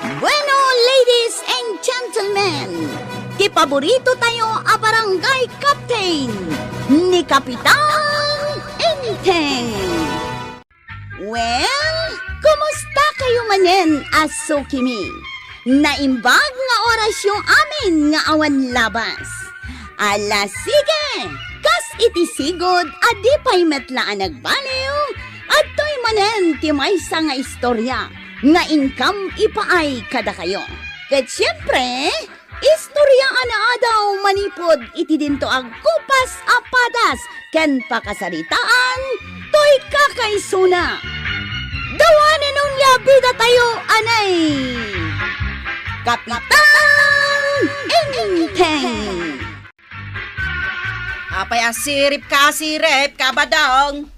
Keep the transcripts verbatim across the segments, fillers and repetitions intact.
Bueno, ladies and gentlemen, ti paborito tayo a barangay captain, ni Kapitan Enteng. Well, kumusta kayo manen a sukimi? Naimbag nga orasyo amin nga awan labas. Ala, sige! Kas iti sigud a di pay met la a nagbaliw, adtoy manen ti maysa nga istorya nga inkam ipaay kadakayo. Ket siempre, istorya a naadaw manipud iti dinto agkupas a padas ken pakasaritaan toy kakaisuna. Dawanen onia bida tayo, anay! Kapitan Enteng! Apay a sirip ka, sirip ka, Badong?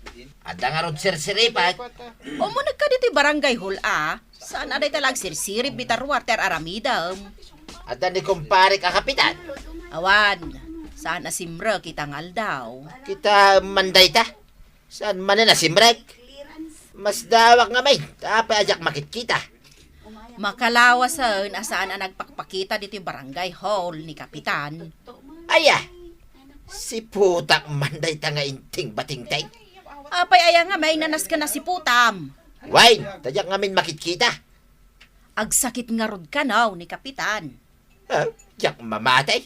Adda ngarud sirsiripay. Umuneg ka ditoy barangay hall, a? Saan a dayta la agsirsirip dita ruar ti ar-aramidem? Adda ni kumparek a kapitan. Awan, saan a simrek ita nga aldaw? Kita man dayta. Saan manen a simrek? Masdawak ngamin, ta apay a diak makitkita. Makalawasen a saan a nagpakpakita ditoy barangay hall ni Kapitan. Aya, siputak man dayta nga inting batingteng. Apay aya ngamin a nasken a siputam? Wen, ta diak ngamin makitkita. Agsakit ngarud kano ni Kapitan? Ah, diak mamatay.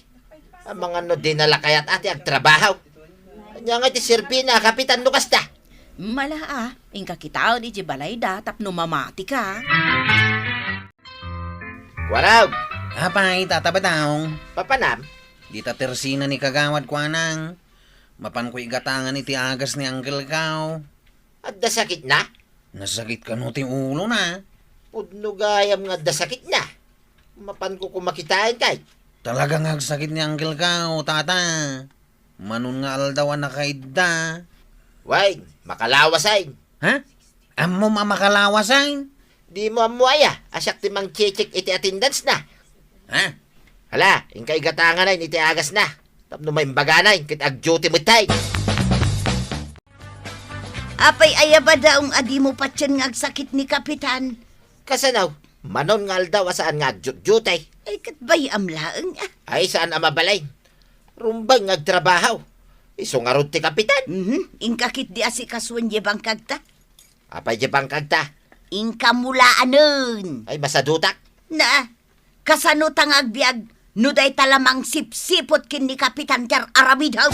Amangan no dinala kayat a ti agtrabaho. Ania nga ti serbina a kapitan no kasta? Mala a, inka kitaen iti balayda tapno mamati ka. Kuarog! Apay, Tata Badong? Papanam? Dita tersina ni kagawad kuanang. Mapanko igatangan iti agas ni angkelko. Adda sakitna? Nasakit kano ti ulona? Pudno gayam nga adda sakitna. Mapanko koma kitaen kay. Talaga nga agsakit ni angkelko, Tata. Manon nga aldaw a nakaidda. Wen, makalawasen. Ha? Ammom a makalawasen? Dimo ammo aya a siak ti mangchechek iti attendance na? Ha? Hala, inka igatangan iti agasna. Tapno maimbaganan ket agduty met tayo. Apay aya, Badong, a dimo patien nga agsakit ni Kapitan? Kasano? Manon nga aldaw a saan nga agduty. Ay, ket bay-am laeng, a. Ay, saan a mabalin. Rumbeng nga agtrabaho. Isu ngarud ti kapitan. Mhm. Inka ketdi a sikasuen diay bangkagta. Apay diay bangkagta? Inka mulaanen. Ay, masadutak. Na, kasano ta nga agbiag no dayta la mangsipsiput ken ni Kapitan ti ar-aramidem?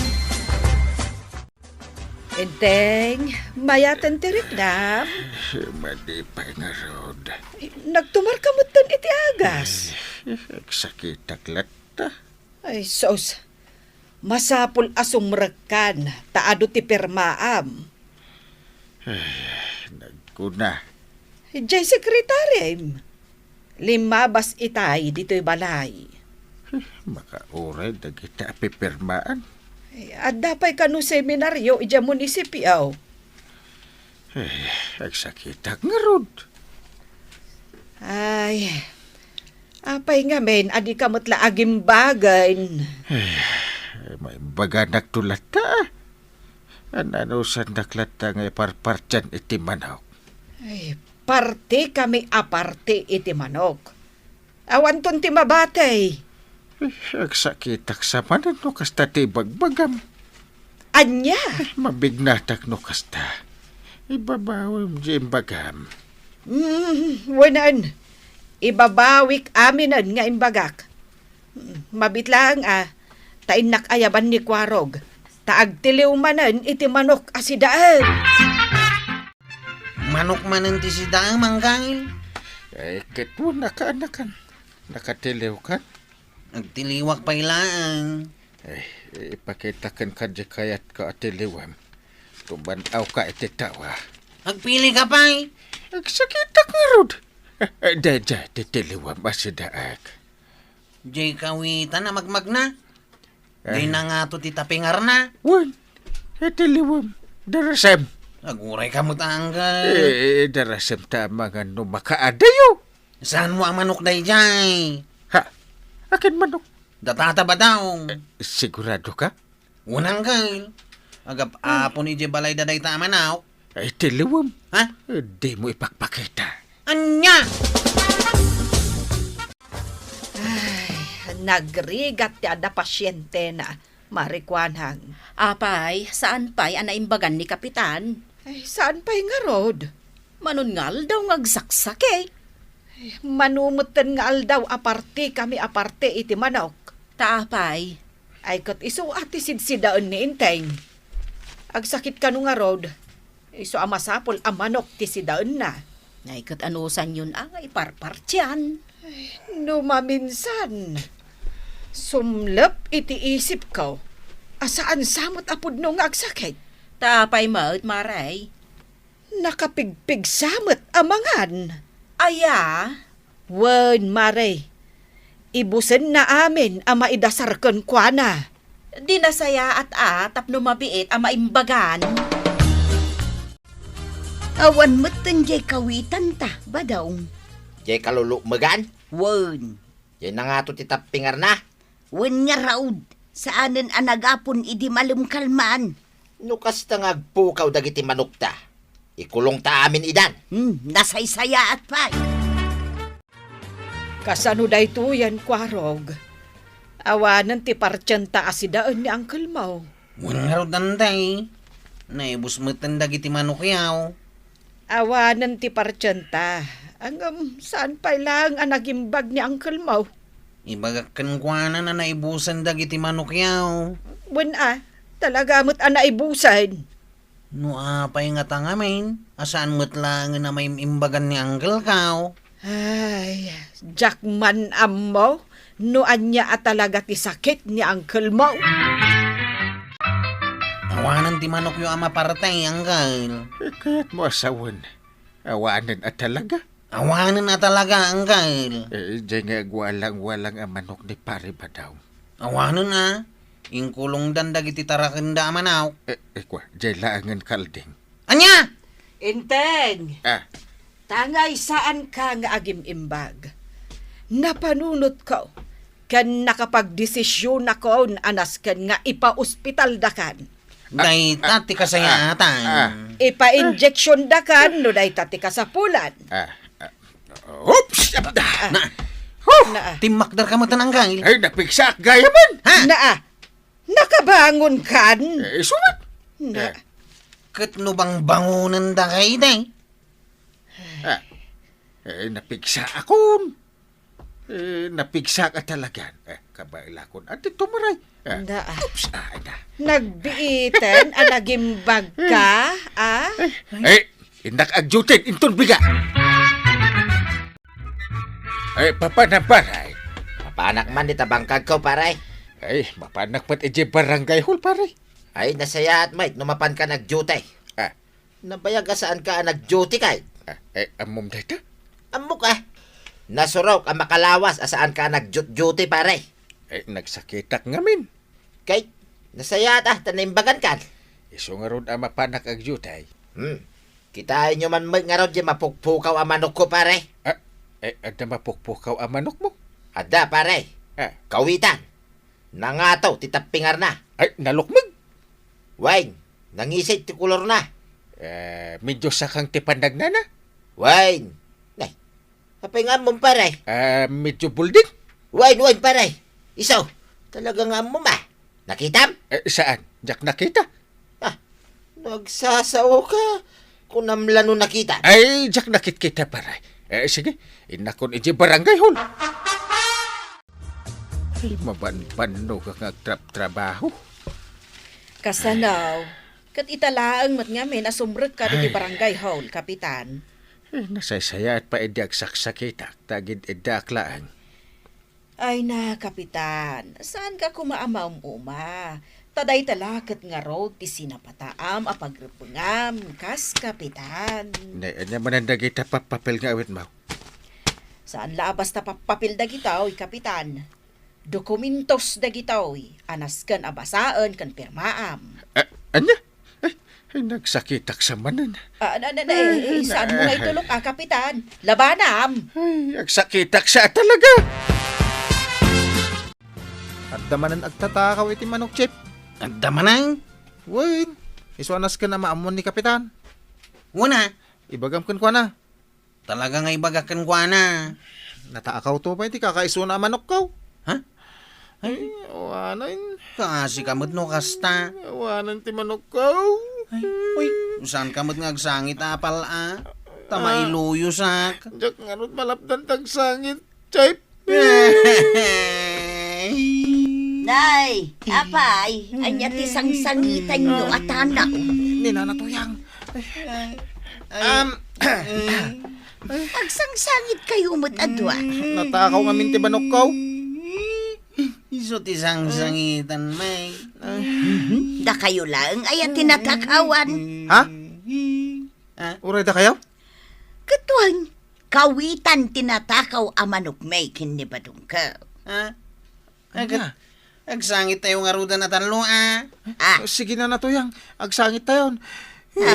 Enteng, mayaten ti riknam? Madi pay ngarud. Nagtumar ka metten iti agas. Agsakitak latta. Ay, sus. Masapul a sumrekkan ta adu ti pirmaam. Ay, nagkuna. Diay sekretarim, limmabas itay ditoy balay. Makauray dagita a pipirmaan. Ay, adda pay kano seminario idiay munisipio. Ay, agsakitak ngarud. Ay, apay ngamin a dika met la agimbagen? Ay, maimbaganak to latta. Ananusandak latta nga iparpartian iti manok. Ay, parte kami a parte iti manok. Awanton ti mabati. Eh, agsakitak sa manen no kasta ti ibagbagam. Ania? Eh, mabignatak no kasta. Ibabawim diay imbagam. Mm, wenan. Ibabawik aminen nga imbagak. Mm, mabit laeng a, ta innak ayaban ni Kuarog, ta agtiliw manen iti manok a sidaem. Manok manen ti sidaem, Angkel? Ay, ket wen, nakaanakan. Nakatiliwkan? Agtiliwak pay laeng. Ay, ipakitaken kadi kayatko a tiliwem. Tuban-awka iti tawa. Agpili ka pay? Agsakitak ngarud. Eh, eh, daydiay ti tiliwem a sidaek. Diay kawitan a magmagna. Eh. Diay nangato ti tapingarna. Wen, iti liwem. Darasem. Aguray ka met, Angkel. Eh, darasem ta amangan no makaadayo. Saan mo a manok daydiay? Ha? Akin manok? Data ta Badong. Eh, sigurado ka? Wen, Angkel. Agap-apon idiay balayda dayta a manok. Ay, ti liwem. Ha? Eh, di mo ipakpakita. Ania? Nagrigat ti adda pasientena, Mare Kuanang. Apay, saan pay a naimbagan ni Kapitan? Ay, saan pay ngarud? Manon nga aldaw nga agsaksakit. Ay, mano metten nga aldaw a parte kami a parte iti manok. Ta apay? Ay, ket isu a ti sidsidaen ni Enteng. Agsakit kano ngarud? Isu a masapul a manok ti sidaenna. Ay, ket anusanyon a nga iparpartian? Ay, no maminsan, sumlep iti isipko a saan sa met a pudno nga agsakit. Ta apay met, Mare? Nakapigpigsa met a mangan. Aya? Wen, Mare. Ibusenna amin a maidasar kenkuana. Di nasayaat a tapno mabiit a maimbagan. Awan metten jay kawitanta, Badong. Jay kalulukmegan? Wen. Jay nangato ti tappingarna? Wen ngarud, saanen a nagapon idi malemkalman. No kasta nga agpukaw dagiti manokta, ikulongta amin idan. Hmm, nasaysayaat pay. Kasano daytoyen, Kuarog? Awanen ti partienta a sidaen ni Uncle Mo. Wen ngarud, Anday. Naibus metten dagiti manokyo. Awanen ti partienta. Ngem, saan pay laeng a nagimbag ni Uncle Mo? Ibagak kenkuana a naibusen dagiti manokyo. Wen a, talaga met a naibusen. No apay ngata ngamin, a saan met laengen a maim-imbagan ni Uncle Kaw? Ay, diak man ammo no ania a talaga ti sakit ni Uncle Mo. Awanen ti manokyo a maparte, Uncle. Eh, kayatmo a sawen, awanen a talaga? Awanen a talaga, Uncle. Eh, diay nga agwalang-walang a manok ni Pare Badong. Awanen a, inkulongdan dagiti tarakenda a manok. Eh, eh, kua, diay laengen kalding. Ania? Enteng! Ah. Tangay saanka nga agim-imbag. Napanunotko ken nakapagdesisionakon a nasken nga ipaospitaldakan. Dayta ti kasayaatan. Ah, ah. Ipainjeksiondakan no dayta ti kasapulan. Ah, ah. Oops! Abda! Ah. Na. Huh! Na. Timmakderka met, Uncle. Ay, napigsaak gayamen. Ha? Naa. Nakabangonkan? Eh, isu met. Na. Eh. Ket no bangbangonendaka idi? Ah. Eh, napigsaakon. Eh, napigsaak a talagan. Eh, kabaelakon. Adi tumaray. Ah. Na. Oops, ah, na. Nagbiiten a nagimbagka, ah? Eh, eh, innak agdiuti, inton biga. Eh, papanak, pare. Mapanak man dita bangkagko, pare. Ay, mapanak met idiay barangay hall, pare. Ay, nasayaat met no mapanka nagdiuti. Ah. Nabayag a saanka a nagdiuti kay? Ah, eh, ammom dayta? Ammok a. Nasurok a makalawas a saanka a nagdiut-diuti, pare. Eh, nagsakitak ngamin. Kay, nasayaat a ta naimbagankan. Isu ngarud a mapanak agdiuti. Hmm. Kitaenyo man met ngarud diay mapukpukaw a manokko, pare. Ah, eh, adda mapukpukaw a manokmo? Adda, pare. Ah. Kawitan. Nangato ti tappingarna. Ay, nalukmeg. Wen, nangisit ti kolorna. Eh, medyo sakang ti pannagnana. Wen. Nay, apay nga ammom, pare? Eh, medyo bulding. Wen, wen, pare. Isu, talaga nga ammom, ah. Nakitam? Eh, saan? Diak nakita. Ah, nagsasao ka. Kunam la no nakita. Ay, diak nakitkita, pare. Eh, sige, innakon idiay barangay hall. Ay, mabanbanno ka nga agtrabtrabaho. Kasano? Ket ita laeng met ngamin a sumrekka ditoy barangay hall, Kapitan. Eh, nasaysayaat pay idi agsaksakitak, ta agid-iddaak laeng. Ay na, Kapitan, saanka koma a maum-uma. Ta dayta la ket ngarud ti sinapataam a pagrebbengam, kas Kapitan. Ne, ania manen dagita pappapil nga awitmo? Saan la a basta pappapil dagitoy, Kapitan. Dokumentos dagitoy a nasken a basaen ken pirmaam. A-, ania? Ay, ay, nagsakitak sa manen. Ah, na, na, na, eh, eh, saan mo nga itulok, ah, Kapitan? Labanam! Ay, agsakitak sa talaga! Adda manen agtatakaw iti manok, Chief. Adda manen? Wen, isu a nasken a maammon ni Kapitan. Wen a. Ibagam kenkuana. Talaga nga ibagak kenkuana. Natakawto pay ti kakaisuna a manokko. Ha? Ay, awanen. Kaasi ka met no kasta. Awanen ti manokko. Ay, uy, saan ka met nga agsangit, apal, a? Ta Ah. mailuyosak. Diak ngarud malapdan ti agsangit. Chip! Nay, apay, ania ti sangsangitanyo a tanaw? Ni Nana Tuyang. Ay, ay, Um, ay. Agsangsangitkayto met a dua. Natakaw ngamin ti manokko. Isu ti sangsangitan, May. Dakayo laeng aya ti natakawan. Ha? Ha? Uray dakayo? Ket wen, kawitan ti natakaw a manok, May, ken ni Badongko. Ha? Ania? Agsangit tayo ngaruden a tallo, a. Ah. Sige na, Nana Tuyang. Agsangit tayon. Ah.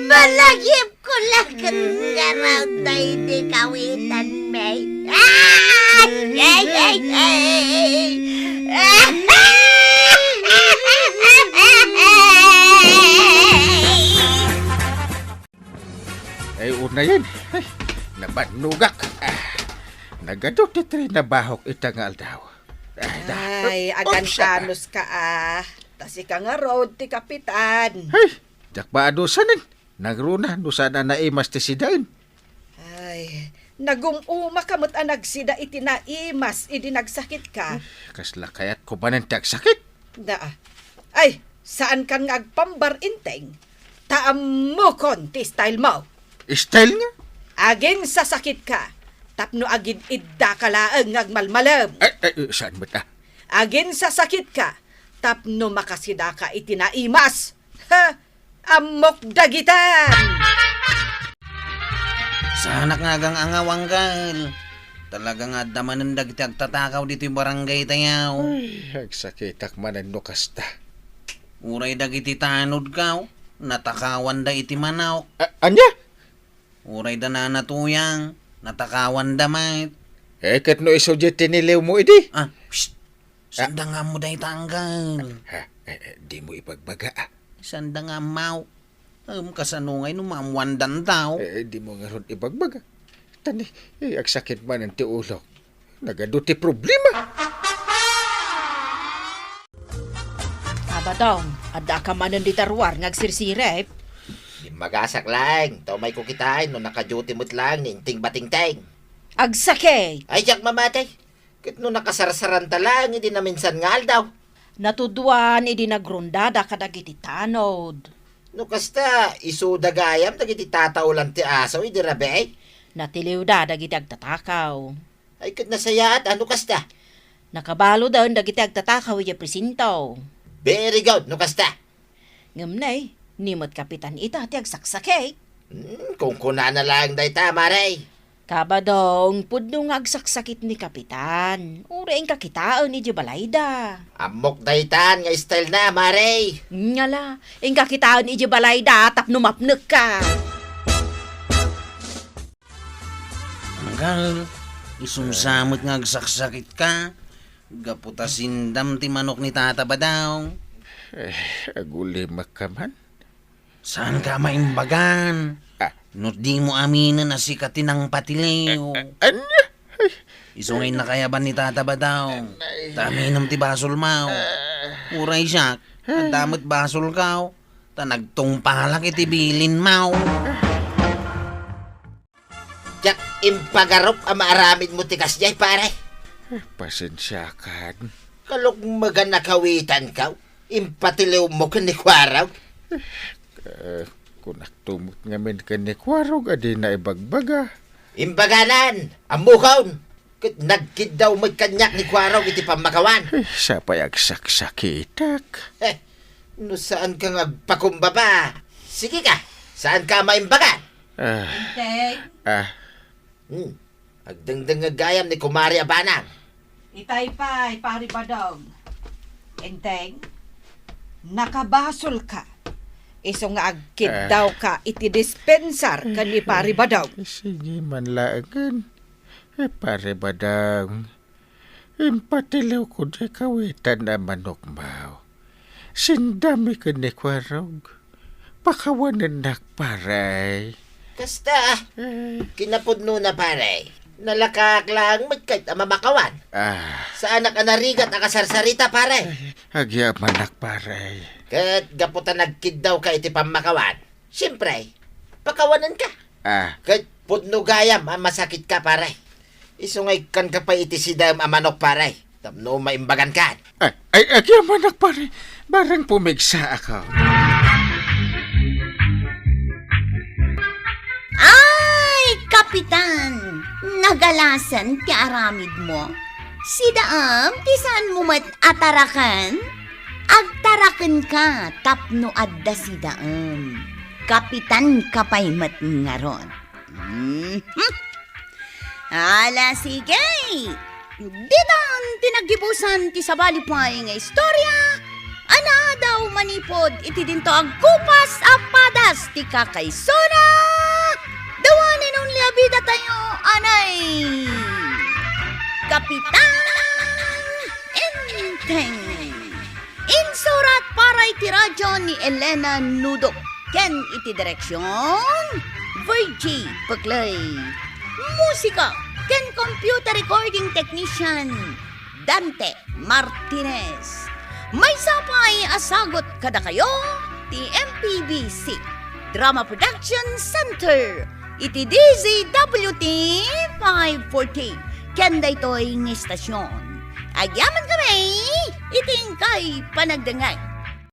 Malagip ko la ket ngarud daydi kawitan, May. Ay, ay, ay, ay. Ay, unayen. Ay, nabannogak. Ah, nagadu ti trabahok ita nga aldaw. Ay, da. Ay, Oops, agantanos ka, ah. Ta sika ngarud ti kapitan. Ay, diak maadusanen. Nagruna, no saan a naimas ti sidaen. Ay, nagum-uma ka met a nagsida iti naimas idi nagsakit ka. Kasla kayat ko manen ti agsakit? Naa. Ay, saan kan nga agpambar, Enteng. Ta ammokon ti style mo. Style nga? Aginsasakit ka, tapno agid-idda ka laeng nga agmalmalem. Ay, ay, saan met, ah? Aginsasakit ka, tapno makasida ka iti naimas. Ha? Ammok dagitan! Saanak nga agang-angaw, Anggal. Talaga nga adda manen dagiti agtatakaw ditoy barangay tayo. Ay, agsakitak manen no kasta. Uray dagiti tanod ka, oh. Natakawanda iti manok. A-, ania? Uray da Nana Tuyang, natakawanda met. Eh, ket no isu diay tiniliwmo idi? Ah, psst! Sanda nga ammo dayta, Anggal. Ha? Eh, eh, dimo ibagbaga, ah. Sanda nga ammo. Em, kasano ngay no maammoandan tayo? Eh, eh, dimo ngarud ibagbaga. Tani, eh, agsakit manen ti ulok. Nagadu ti problema. Abadong, adda ka manen dita ruar nga agsirsirip? Immagasak laeng, ta umayko kitaen no naka-duty met laeng ni Enteng Batengteng. Agsakit! Ay, diak mamati. Ket no nakasarsaranta laeng idi naminsan nga aldaw. Natudwan idi nagrondada kadagiti tanod. No kasta, isuda gayam dagiti tataolan ti asaw idi rabii. Natiliwda dagiti agtatakaw. Ay, ket nasayaat, a, no kasta. Nakabaloden dagiti agtatakaw idiay presinto. Very good, no kasta. Ngem nay, ni met Kapitan ita ti agsaksakit. Hmm, kunkunana laeng dayta, Mare. Kabadong, pudno nga agsaksakit ni Kapitan. Uray inka kitaen idiay balayda. Ammok daytan nga style na, Mare. Ngala, inka kitaen idiay balayda tapno mapnekka. Anggal, isunsa met nga agsaksakit ka. Gapu ta sindam ti manok ni Tata Badong. Eh, agulimek ka man. Saan ka maimbagan? Ah. No dimo aminen a sika ti nangpatiliw. Eh, eh, ania? Ay. Isu nga innakayaban ni Tata Badong. Ay. Ta aminem ti basolmo. Ah. Uray siak, adda met basolko. Ta nagtungpalak iti bilinmo. Diak impagarup a maaramidmo ti kasdiay, pare. Eh, pasensiakan. Kalukmegan a kawitanko, impatiliwmo ken ni Kuarog. Eh, kunakto met ngamin ken ni Kuarog a dina ibagbaga. Imbaganan, ammokon, ket nagkiddaw met kaniak ni Kuarog iti pammakawan. Eh, sapay agsaksakitak. Eh, no saanka nga agpakumbaba, sige ka, saanka a maimbagan. Ah. Enteng. Ah. Hmm. Agdengdengngeg gayam ni Kumare a Banang. Itay pay, Pare Badong. Enteng, nakabasolka. Isu nga agkiddawka iti dispensar ken ni Pare Badong. Sige man laengen. Eh, Pare Badong. Impatiliwko diay kawitan a manokmo. Sindami ken ni Kuarog. Pakawanennak, pare. Kasta, eh, kinapudnona, pare. Nalakaak laeng met ket a mamakawan. Ah. Saanak a narigat a kasarsarita, pare. Ay, agyamanak, pare. Ket gapu ta nagkiddawka iti pammakawan, siyempre, pakawanenka. Ah. Ket pudno gayam a masakitka, pare. Isu nga ikkanka pay iti sidaem a manok, pare. Tapno maimbagankan. Ay, ay, agyamanak, pare. Bareng pumigsa ako. Ay, Kapitan! Nagalasan ti aramidmo. Sidaem ti saanmo met a taraken? Agtarakenka tapno adda sidaem. Kapitanka pay met ngarud. Mhm. Ala, sige! Ditan ti naggibusan ti sabali pay nga istorya a naadaw manipud iti dinto agkupas a padas ti kakaisuna. The one and only a bidatayo, anay, Kapitan Enteng. Insurat para iti radyo ni Elena Nudo ken iti direksion, Virgie Peclay. Musika ken computer recording technician, Dante Martinez. Maysa pay a sagut kadakayo ti M P B C Drama Production Center iti D Z W T five forty ken daytoy nga istasyon. Agyamankami iti inkay panagdengngeg.